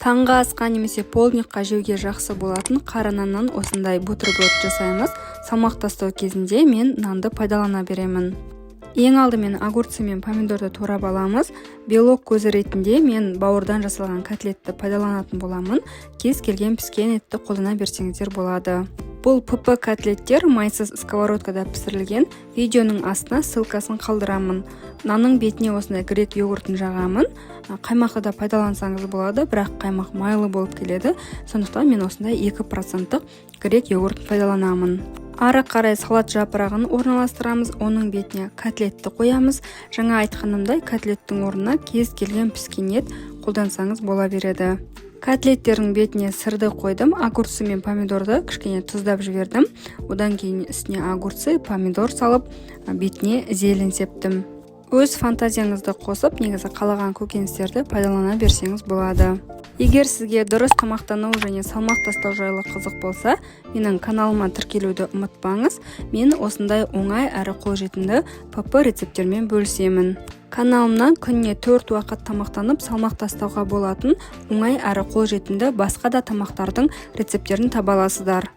Таңғы асқа немесе полдник қа жеуге жақсы болатын қара наннан осындай бутерброд жасаймыз. Салмақ тастау кезінде мен нанды пайдалана беремін. Ең алдымен огурцы мен помидорды турап аламыз. Белок көзі ретінде мен бауырдан жасалған котлетті пайдаланатын боламын. Кез келген піскен етті қолдана берсеңіздер болады. Бұл ПП котлеттер майсыз сковородкада пісірілген. Видеоның астына ссылкасын қалдырамын. Нанның бетіне осындай грек йогуртын жағамын. Қаймақты да пайдалансаңыз болады, бірақ қаймақ майлы болып келеді, сондықтан мен осындай 2 проценттық грек йогуртын пайдаланамын. Ары қарай салат жапырағын орналастырамыз, оның бетіне котлетті қоямыз. Жаңа айтқанымдай, котлеттің орнына кез келген піскен ет қолдансаңыз бола береді. Котлеттердің бетіне сырды қойдым, огурцы мен помидорды кішкене тұздап жібердім. Одан кейін үстіне огурцы, помидор салып, бетіне зелень септім. Өз фантазияңызды қосып, негізі қалаған көкөністерді пайдалана берсеңіз болады. Егер сізге дұрыс тамақтану және салмақ тастау жайлы қызық болса, менің каналыма тіркелуді ұмытпаңыз. Мен осындай оңай әрі қолжетімді ПП рецепттермен бөлісемін. Каналымнан күніне төрт уақыт тамақтанып, салмақ тастауға болатын оңай әрі қолжетімді басқа да тамақтардың рецепттерін таба аласыздар.